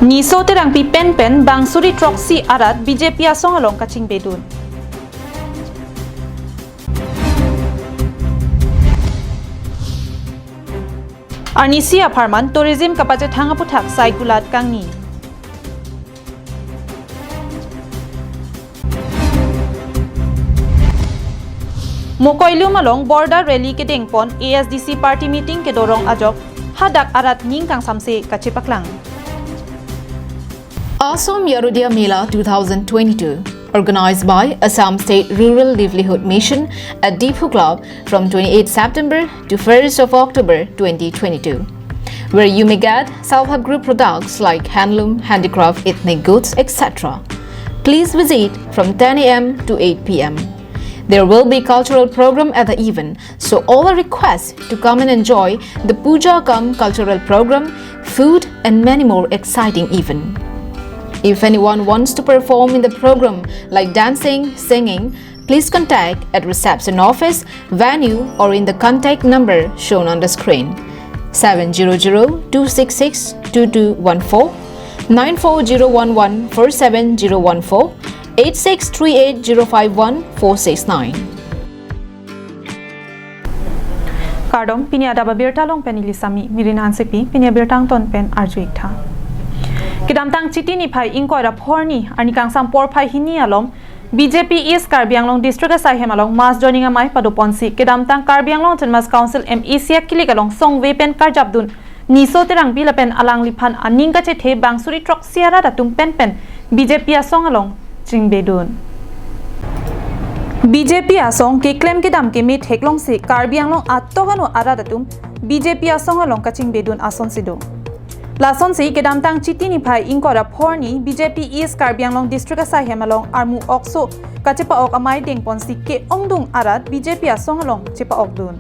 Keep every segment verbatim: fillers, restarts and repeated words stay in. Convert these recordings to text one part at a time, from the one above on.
Niso Terangpi pen pen bang suri throksi arat B J P asong along kachingbedun. Arnisi apharman tourism kapachethang aputhak sai gulat kangni. Mokoilum along border rally kedengpon A S D C party meeting kedo rong ajok hadak arat ning kangsamse kachepaklang. Assam Yarodiya Mela two thousand twenty-two, organized by Assam State Rural Livelihood Mission at Diphu Club from twenty-eighth September to first of October twenty twenty-two, where you may get self-help group products like handloom, handicraft, ethnic goods, et cetera. Please visit from ten A M to eight P M. There will be cultural program at the event, so all are request to come and enjoy the puja cum cultural program, food and many more exciting event. If anyone wants to perform in the program like dancing, singing, please contact at reception office, venue or in the contact number shown on the screen, seven zero zero two six six two two one four, nine four zero one one four seven zero one four, eight six three eight zero five one four six nine. Kardom, pini adap abirta along pen ili sami, Mirin Hansepi, pini abirta angton pen arju-ik tha. Kedamtang Chiti niphai ingkoi ra phorni, arni kangsam porphai hini alom, B J P East Karbi Anglong District asaihem along mass joining amei padoponsi, kedamtang Karbi Anglong Autonomous Council M A C akilik along songve pen karjapdun Niso Terangpi lapen alangliphan aning kachethe bang suri throksi arat atum pen pen B J P asong along chingbedun. B J P asong keklem kedam keme theklongsi Karbi Anglong atok ano arat atum B J P asong along kachingbedun asonsi do. Lasonsi kedamtang Chiti niphai ingkoi ra phorni B J P East Karbi Anglong District asaihem along armu okso kachepa-ok amei dengponsi ke-ongdung arat B J P asong along chepa-okdun.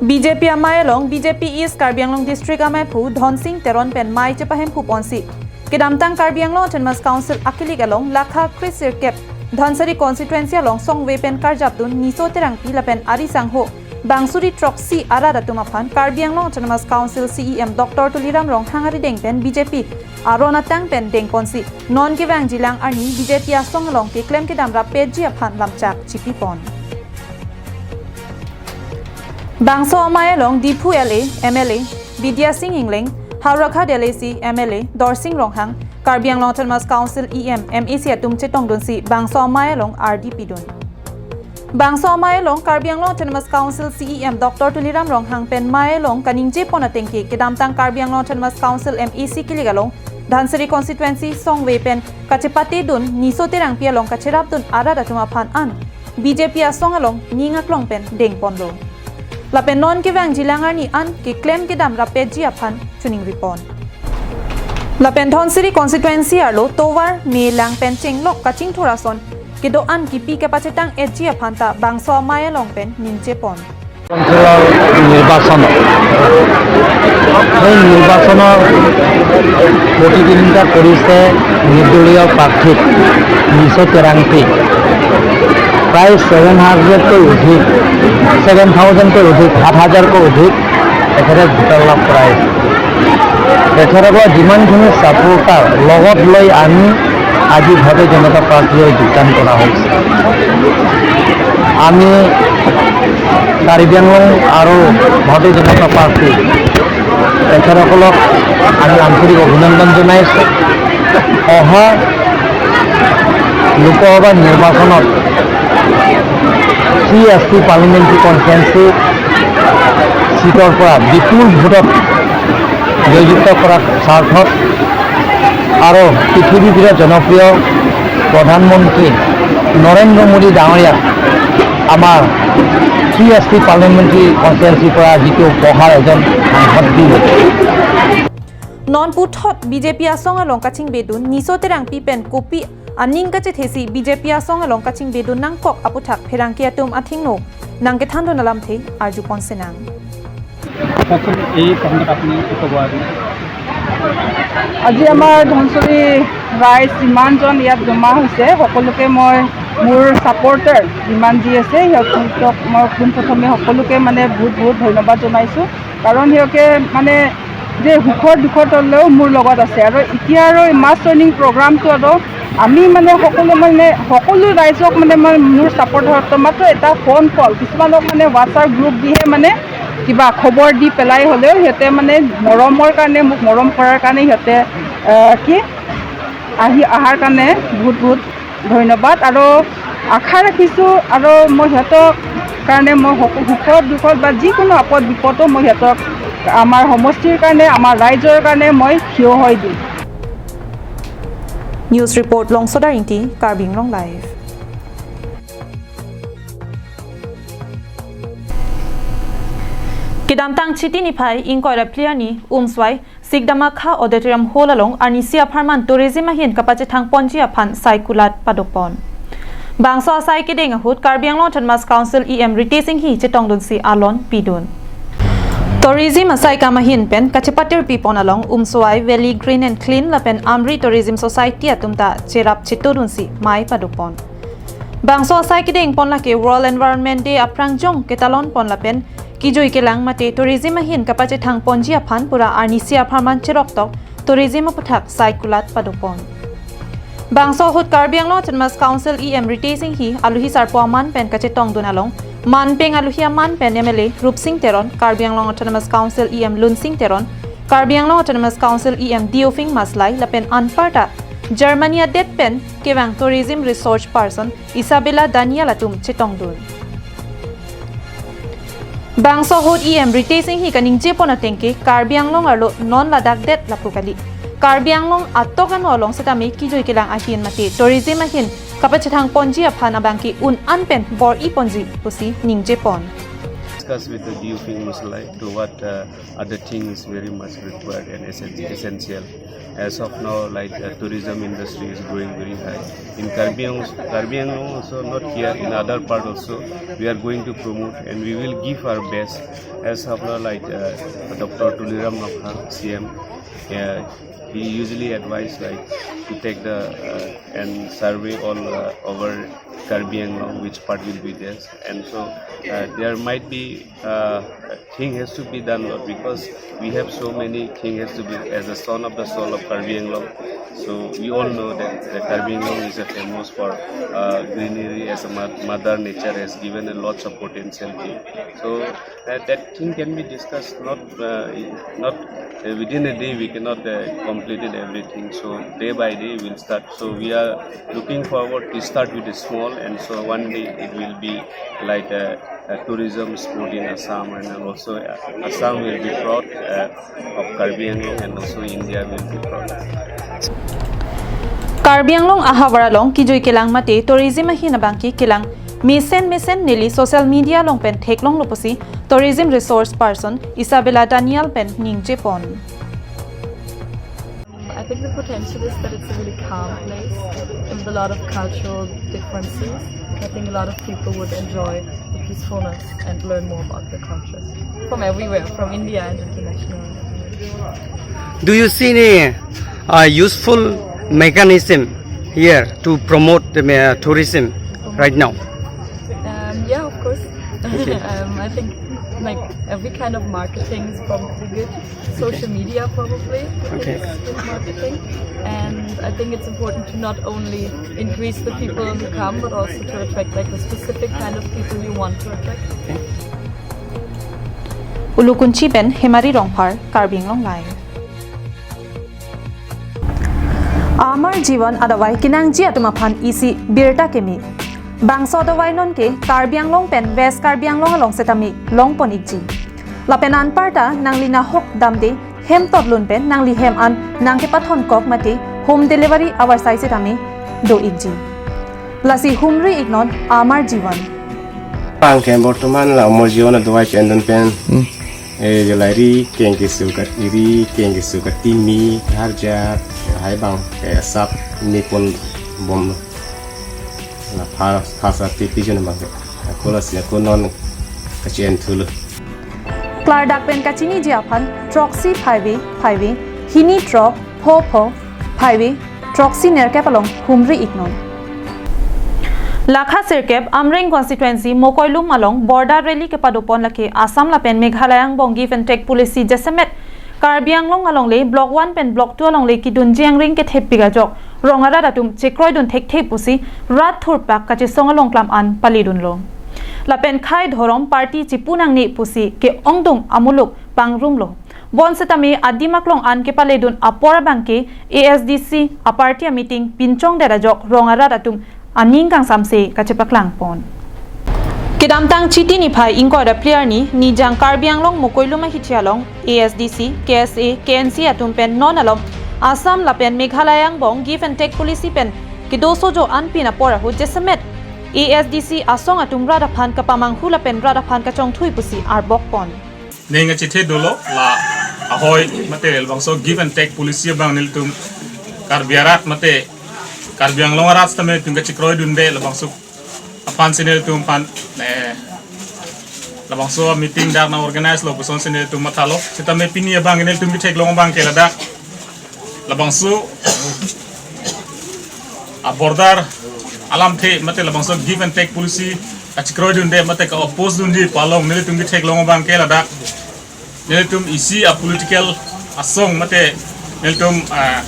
B J P amei along B J P East Karbi Anglong District ameiphu Dhonsing Teron pen mei chepahemphuponsi, kedamtang Karbi Anglong Autonomous Council akilik along lakha kre sirkep Dhansiri constituency along songve pen karjapdun Niso Terangpi lapen ari sangho bang suri throksi arat atum aphan Karbi Anglong Autonomous Council C E M Doctor Tuliram Ronghang arideng pen B J P aron atang pen dengponsi, non kevangjilang arni B J P asong along keklem kedam rappetji aphan lamchak chipipon. Bangso amei along Diphu L A, M L A, Bidya Sing Engleng, Howraghat L A C, M L A, Dorsing Ronghang, Karbi Anglong Autonomous Council E M, M A C atum chetongdunsi bangso amei along ardi pidun. Bangso amei along Karbi Anglong Autonomous Council C E M Doctor Tuliram Ronghang pen mei along kaningjepon atengke kedamtang Karbi Anglong Autonomous Council M A C kilik along Dhansiri constituency songve pen kachepatedun Niso Terangpi along kacherapdun arat atum aphan an B J P asong along ning aklong pen dengponlo. Lapen non kevangjilang arni an keklem kedam rappetji aphan choningripon. Lapen Dhansiri constituency arlo tovar me lang pen chenglok kachingthur ason kedo-an kipi kepachetang-etji aphan ta bangso amei along pen ningjepon. পঞ্চায়তৰ নিৰ্বাচনত, সেই নিৰ্বাচনৰ প্ৰতিদ্বন্দ্বিতা কৰিছে নিৰ্দলীয় প্ৰাৰ্থী নিশো তেৰাংপী। প্ৰায় ছেভেন হাণ্ড্ৰেডতকৈ অধিক, ছেভেন থাউজেণ্ডতকৈ অধিক, সাত হাজাৰতকৈ অধিক তেখেতে ভোটাৰ লাভ কৰাইছে। তেখেতসকলৰ যিমানখিনি ছাপোৰ্টাৰ লগত লৈ আমি আজি ভাৰতীয় জনতা পাৰ্টীলৈ যোগদান কৰা হৈছে। আমি কাৰ্বি আংলং আৰু ভাৰতীয় জনতা পাৰ্টী তেখেতসকলক আমি আন্তৰিক অভিনন্দন জনাইছোঁ। অহা লোকসভা নিৰ্বাচনত থ্ৰী এছ টি পাৰ্লিমেণ্টেৰী কনষ্টিটুৱেঞ্চি ছিটৰ পৰা বিপুল ভোটত জয়যুক্ত কৰাৰ স্বাৰ্থত আৰু পৃথিৱীৰ ভিতৰত জনপ্ৰিয় প্ৰধানমন্ত্ৰী নৰেন্দ্ৰ মোদী ডাঙৰীয়াক আমাৰ থ্ৰী এছ টি পাৰ্লিমেণ্টেৰী কনষ্টিটুৱেঞ্চিৰ পৰা যিটো উপহাৰ এজন সাংসদ দি Non puthot B J P asong along kachingbedun Niso Terangpi pen kopi aning kachethesi B J P asong along kachingbedun nangkok aputhak pherangke atum athengno nangkethandun alamthe arjupon sinang. কওকচোন, এই প্ৰসংগত আপুনি কি ক'ব আজি? আজি আমাৰ ধনশিৰি ৰাইজ যিমানজন ইয়াত জমা হৈছে, সকলোকে মই, মোৰ ছাপোৰ্টাৰ যিমান যি আছে, সিহঁতক মই পোনপ্ৰথমে সকলোকে মানে বহুত বহুত ধন্যবাদ জনাইছোঁ। কাৰণ সিহঁতে মানে যে সুখৰ দুখত হ'লেও মোৰ লগত আছে। আৰু এতিয়া আৰু এই মাছ ট্ৰেইনিং প্ৰগ্ৰামটো আৰু আমি মানে সকলো মানে সকলো ৰাইজক মানে মই মোৰ ছাপোৰ্ট হয়। তো মাত্ৰ এটা ফোন কল, কিছুমানক মানে WhatsApp গ্ৰুপ দিহে মানে কিবা খবৰ দি পেলাই হ'লেও সিহঁতে মানে মৰমৰ কাৰণে, মোক মৰম কৰাৰ কাৰণে সিহঁতে আহ, কি আহি অহাৰ কাৰণে বহুত বহুত ধন্যবাদ। আৰু আশা ৰাখিছোঁ আৰু মই সিহঁতৰ কাৰণে মই সকলো সুখত দুখত বা যিকোনো আপদ বিপদো মই সিহঁতক আমাৰ সমষ্টিৰ কাৰণে, আমাৰ ৰাইজৰ কাৰণে মই থিয় হৈ দিম। News report, Longsoda Ingti, Karbi Anglong Live. Kedamtang Chiti niphai ingkoi ra phli arni Umswai Sikdamakha Auditorium Hall along arnisi apharman tourism ahin kapachethang ponji aphan saikulat padopon. Bangso asai kedeng ahut Karbi Anglong Autonomous Council E M Ritesh Enghi chetongdunsi alon pidun. Tourism asai kam ahin pen kachepatir pipon along Umswai Valley Green and Clean lapen Amri Tourism Society atum ta cherap chetodunsi mei padopon. Bangso asai kedeng pon lake World Environment Day aphrang jong ketalon pon lapen kijui kelang mate tourism ahin kapachethang ponji aphan pura arnisi apharman cheroktok tourism aputhak saikulat padopon. Bangso ahut Karbi Anglong Autonomous Council E M Ritesh Enghi aluhi sarpo aman pen kachetongdun along manpeng aluhi aman pen M L A Rupsing Teron, Karbi Anglong Autonomous Council E M Lunsing Teron, Karbi Anglong Autonomous Council E M Deophing Maslai lapen anparta Germany adet pen kevang tourism resource person Isabella Daniel atum chetongdun. Bangso ahut E M Ritesh Enghi kaningjepon atengke Karbi Anglong arlo non ladak det lapu kali. Karbi Anglong atok ano along setame kijui kelang ahin mate tourism ahin kapachethang ponji aphan abangke un an pen bor-i ponji pusi ningjepon. Discuss with the Deophing Maslai to what uh, other thing is very much required and essen- essential. As of now, like uh, tourism industry is growing very high in Karbi Anglong, Karbi Anglong also, not here, in other part also. We are going to promote and we will give our best. As of now, like uh, Doctor Tuliram Ronghang, C M, uh, he usually advised like to take the uh, and survey all uh, over Karbi Anglong, which part will be there. And so uh, there might be uh, thing has to be done, Lord, because we have so many thing has to be, as a son of the soul of Karbi Anglong. So we all know that the Karbi Anglong is a famous for uh, greenery, as a mo- mother nature has given a lots of potential thing. So uh, that thing can be discussed, not uh, not uh, within a day we cannot uh, complete it everything. So day by day we'll start. So we are looking forward to start with a small, and so one day it will be like a, a tourism spot in Assam, and also uh, Assam will be proud uh, of Karbi Anglong, and also India will be proud. Karbi Anglong ahavar along kijui kelang mate tourism ahin abangke kelang mesen mesen neli social media along pen theklonglo pusi tourism resource person Isabella Daniel pen ningjepon. I think the potential is that it's a really calm place with a lot of cultural differences. I think a lot of people would enjoy the peacefulness and learn more about the culture from everywhere, from India and international. Do you see any uh, useful mechanism here to promote the uh, tourism right now? Um, yeah, of course. Okay. um, I think like every kind of marketing is probably good. Social media probably Okay. is good marketing, and I think it's important to not only increase the people who come but also to attract like the specific kind of people you want to attract. Ulukunchi pen Hemari Rongphar, Karbi Anglong Live. Amar Jivan adavai kenangji atum aphan isi birta kemi. Bangso adavai nonke Karbi Anglong pen West Karbi Anglong along setame longpon ikji. Lapen anparta nangli nahok damde hem totlun pen nangli hem an nangkepathon kok mate home delivery avarsai setame do ikji. Lasi humri iknon Amar Jivan. Pangke bortoman la Amar Jivan adavai chendan pen. Hmm. Eh, jalai ri keng kesu kat iri, keng kesu kat timi, harja, hai bang, kayak sap, ni pon bom. Na phar, phar sa tipi jen bang. Ako lasi, ako non kachi en thulu. Klardak pen kachiniji aphan, throksi phaivi, phaivi, hini throk, pho pho, phaivi, throksi nerkep along humri iknon. Lakha sirkep Amreng constituency Mokoilum along border rally kepadopon lake Assam lapen Meghalaya angbong give and take policy jasemet Karbi Anglong alongle Block one pen Block two alongle kedunji angring kethepik ajok rong arat atum chekroidun thekthe pusi rat thurpak kachesong along klam an paledunlo. Lapen khei dhorom party chipu nangne pusi ke-ongdung amuluk pangrumlo. Bonsitame adim aklong an kepaledun apor abangke A S D C a party a meeting pinchongdet ajok rong arat atum aning kangsamse kachepaklang pon. Kedamtang Chiti niphai ingkoi ra phli arni nijang Karbi Anglong Mokoilum ahithi along A S D C, K S A, K N C atum pen non alom Assam lapen Meghalaya angbong give and take policy pen kedo sojo anpin apor ahut jasemet A S D C asong atum rat aphan kapamanghu lapen rat aphan kachongthui pusi arbok pon. Ning achethe dolo la ahoi mate labangso give and take policy abang nelitum Karbi arat mate Karbi Anglong arat sitame nelitum kachekroidunde labangso aphan si nelitum aphan, eh, labangso meeting dak nang organize lo puson si nelitum mathalo. Sitame pini abang nelitum ketheklong abangke ladak labangso a border alamthe mate labangso give and take policy kachekroidunde mate ka-oppose dunji pu along nelitum ketheklong abangke ladak nelitum isi a political asong mate nelitum, ah,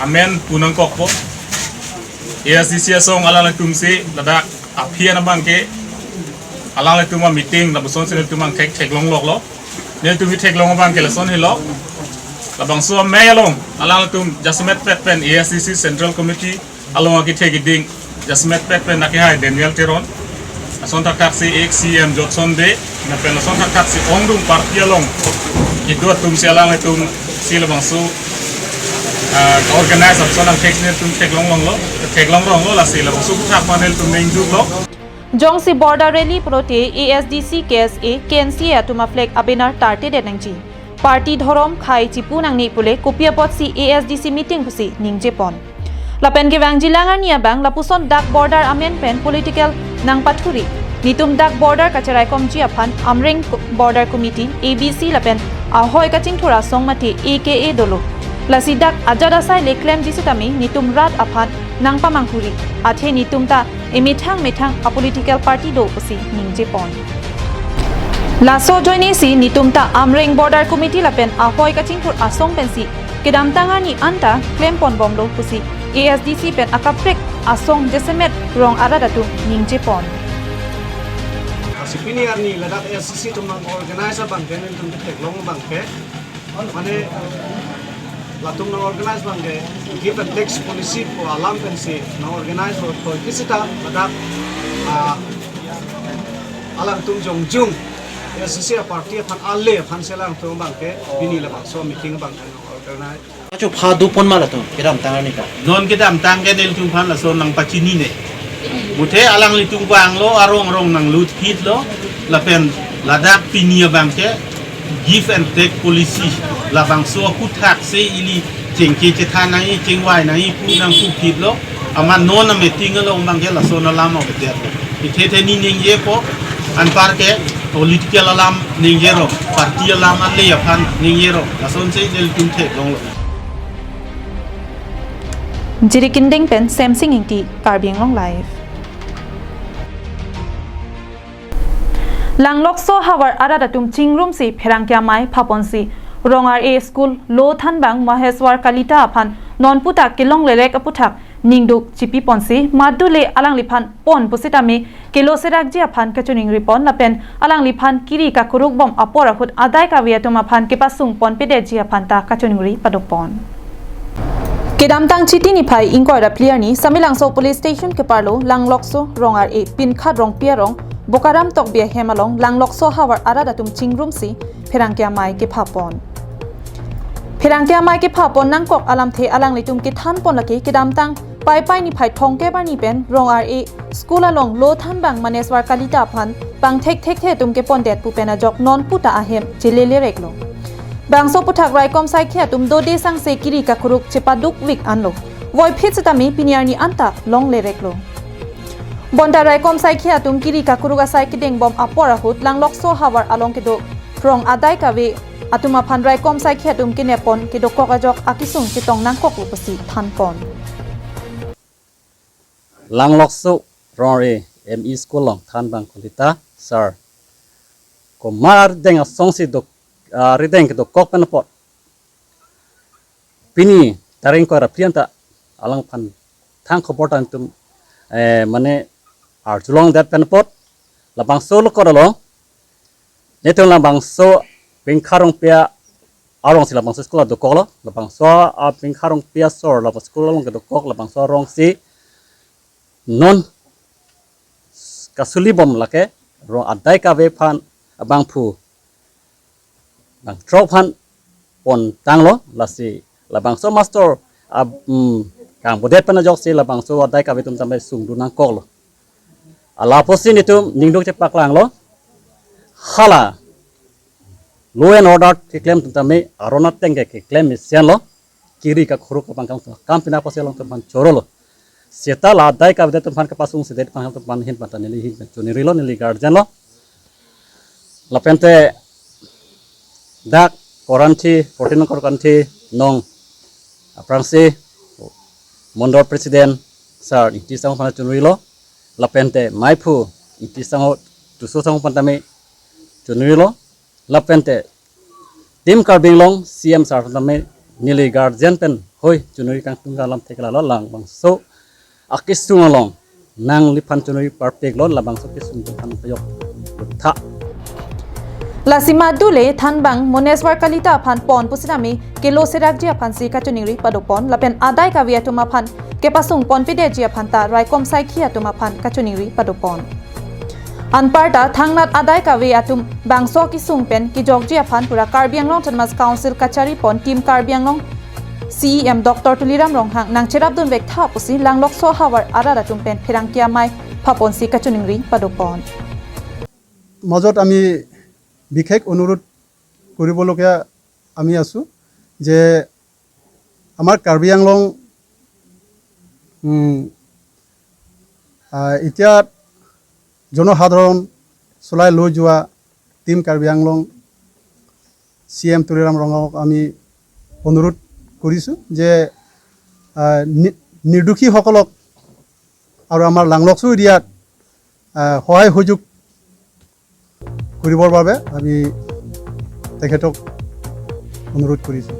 amen pu nangkokpo. A S D C asong alanglitum si ladak aphi an abangke alanglitum a meeting lapuson si nelitum angthek theklong loklo. Nelitum ketheklong abangke lason helo. Labangso amei along alanglitum jasemetpet pen A S D C Central Committee along akethe keding jasemetpet pen akehai Daniel Teron, lason thakthak si ex C M Jotson Bey, lapen lason thakthak si ongdung party along kedo atum si alanglitum si labangso, ah, organize atum si alang thek nelitum theklong longlo, theklong ronglo lasi labangso aphuthak ma nelitum ningduklo. Jongsi border rally pulote A S D C, K S A, K N C A atum a flag a banner tartedet nangji. Party dhorom khei chipu nangne pule kopi apotsi A S D C meeting pusi ningje pon. Lapen kevangji lang arni abang lapuson dak border amen pen political nangpathuri. Netum dak border kacheraikomji aphan Amreng Border Committee, A B C lapen ahoi kachingthur asong mate A K A dolo. Lasi dak ajat asai le klemji sitame netum rat aphan nangpamanghu ri. Athe netum ta emethang methang a political party do pusi ningje pon. Laso ajoine si netum ta Amreng Border Committee lapen ahoi kachingthur asong pensi kedamtang arni anta klem pon bomlo pusi A S D C pen akaprek asong jasemet rong arat atum ningje pon. Lasi pini arni ladak A S D C atum nang organize abangke nelitum ketheklong abangke mane latum nang organize abangke give and take policy pu alam pensi nang organize lo, to kisita ladak, ah, alangtum jongjung A S D C a party aphan ale aphan si alangtum abangke pini labangso meeting abangke nang organize. Achu pha do pon ma latum kedamtang arni ta. Non kedamtang ke nelitum aphan laso nangpachinine. Muthe alanglitum vanglo, arong arong nanglutkitlo, lapen ladak pini abangke give and take policy labangso aphuthak si ili chingki chethan nangji, chingvai nangji pu nangpukitlo. Amat non a meeting along abangke lason alam avedet. Ithe the ne ningjepo, anparke political alam ningjero, party alam ale aphan ningjero, lasonsi nelitum theklonglo. Jirikinding pen Semsing Ingti, Karbi Anglong Live. Langlokso havar arat atum chingrumsi pherangke amei phaponsi Rong R A School Lothanbang Maheswar Kalita aphan nonputa kelonglerek aphuthak ningduk chipiponsi, madule alangliphan pon pusitame keloserakji aphan kachoningri pon lapen alangliphan kiri kakuruk bom apor ahut adai kave atum aphan kepasung ponpedetji aphan ta kachoningri padopon. Kedamtang Chiti niphai ingkoi ra phli arni Samelangso Police Station keparlo Langlokso Rong R A Pinkhat Rongpi arong Bokaram Tokbi ahem along Langlokso havar arat atum chingrumsi pherangke amei kephapon. Pherangke amei kephapon nangkok alamthe alanglitum kethanpon lake kedamtang Paipai niphai thomkep arni pen Rong R A School along Lothanbang Maheswar Kalita aphan pangthekthekthe atum kepondet pu pen ajok nonputa ahem chelelereklo. Bangso aphuthak raikom saikhi atum dode sangse kiri kakuruk chepadukvik anlo. Voiphit sitame pini arni anta longlereklo. Bonta raikom saikhi atum kiri kakuruk asai kedeng bom apor ahut Langlokso havar along kedo rong adai kave atum aphan raikom saikhi atum kenepon kedokok ajok akesung chetong nangkoklo pusi thanpon. Langlokso Rong R A M E School along Thanbang Kalita sir, komat arideng asongsi dok, ah, arideng kedokok pen apot pini tareng ko ra prianta alangphan thang khobor tangtum, eh, mane arjulong det pen apot labangso lokot along netum labangso Pingkha Rongpi arong si labangso school dokoklo, labangso a Pingkha Rongpi asor labangso school along kedokok, labangso arong si non kasuli bom lake rong adai kave aphan abangphu bangthrok aphan pon tanglo, lasi labangso master ab, mm, kangbodet pen ajoksi labangso adai kave atum tame sungdun nangkoklo. Ala apotsi netum ningduk chepaklanglo. Hala law and order keklem atum tame aron ateng ke keklem mesenlo. Kiri kakhuruk abang kam kam pina apotsi alangtum aphan chorolo. Seta la adai kave atum aphan kepasungsedet aphan atum aphan ahin panta neli ahin pen choningrilo, neli guardian lo. Lapente dak Koranthi, fourteen Koranthi along aphrangsi Mondol President Sir Ingti Sangho aphan choningrilo. Lapente maiphu Ingti Sangho, Tisso Sangho aphan tame choningrilo. Lapente Team Karbi Anglong C M Sir aphan tame neli guardian pen hoi choningri kangtung alam thek lalo, labangso akesung along nangliphan choningri parpiklo, labangso akesung atum aphan pajok tha. Lasi madule thanbang Moneswar Kalita aphan pon pusitame kelo serakji aphansi kachoningri padopon, lapen adai kave atum aphan kepasung ponpedetji aphan ta raikom saikhi atum aphan kachoningri padopon. Anparta thangnat adai kave atum bangso akesung pen kejokji aphan pura Karbi Anglong Autonomous Council kachari pon Team Karbi Anglong C E M Doctor Tuliram Ronghang nangcherapdun vektha pusi Langlokso ahavar arat atum pen pherangke amei phaponsi kachoningri padopon. মাজত আমি বিশেষ অনুৰোধ কৰিবলগীয়া আমি আছো যে আমাৰ কাৰ্বি আংলং, উম, আহ, এতিয়া জনসাধাৰণ চলাই লৈ যোৱা টিম কাৰ্বি আংলং চি এম তুলিৰাম ৰঙক আমি অনুৰোধ কৰিছোঁ যে, আহ, নি-, নিৰ্দোষীসকলক আৰু আমাৰ লাংলকচু এৰিয়াত, আহ, সহায় সুযোগ কৰিবৰ বাবে আমি তেখেতক অনুৰোধ কৰিছোঁ।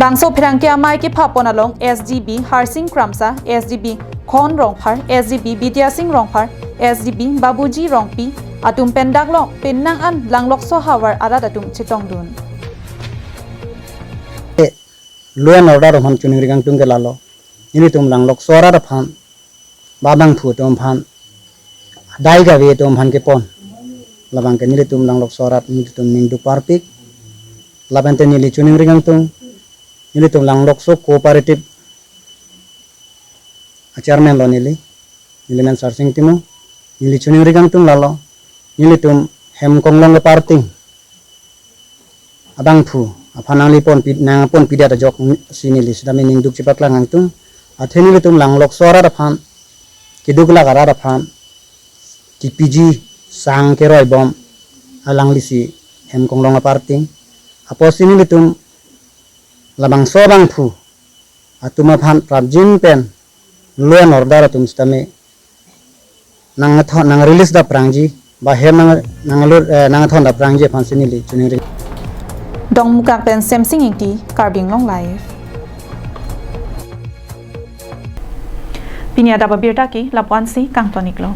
Bangso pherangke amei kephapon along S D B Harsing Kramsa, S D B Khon Rongphar, S D B Bidya Sing Rongphar, S D B Babuji Rongpi atum pen daklong pen nang an Langlokso ahavar arat atum chetongdun. Law and order aphan choningri kangtung ke lalo. Nelitum Langlokso arat aphan, ba bangphu atum aphan, adai kave atum aphan kepon. Labang ke nelitum Langlokso arat nelitum ningduk parpik. Labang te neli choningri kangtung, nelitum Langlokso cooperative a chairman lo neli, neli men Sarsing Timung, neli choningri kangtung lalo, nelitum hem konglong keparting abangphu aphan nangli ponpi, nangponpidet ajok si neli sitame ningduk chepaklang kangtung. Athe nelitum Langlokso arat aphan, keduk lak arat aphan, kepiji sang keroi bom, alangli si hem konglong keparting. Apotsi nelitum labangso abangphu atum aphan prapjin pen law and order atum sitame nang thon, nang release dapprangji, ba hem nang, nang lur, eh, nang thon dapprangji aphansi neli choningri. Dongmukak pen Semsing Ingti, Karbi Anglong Live. Pini adap abirta ke lapu-ansi kangtoniklo.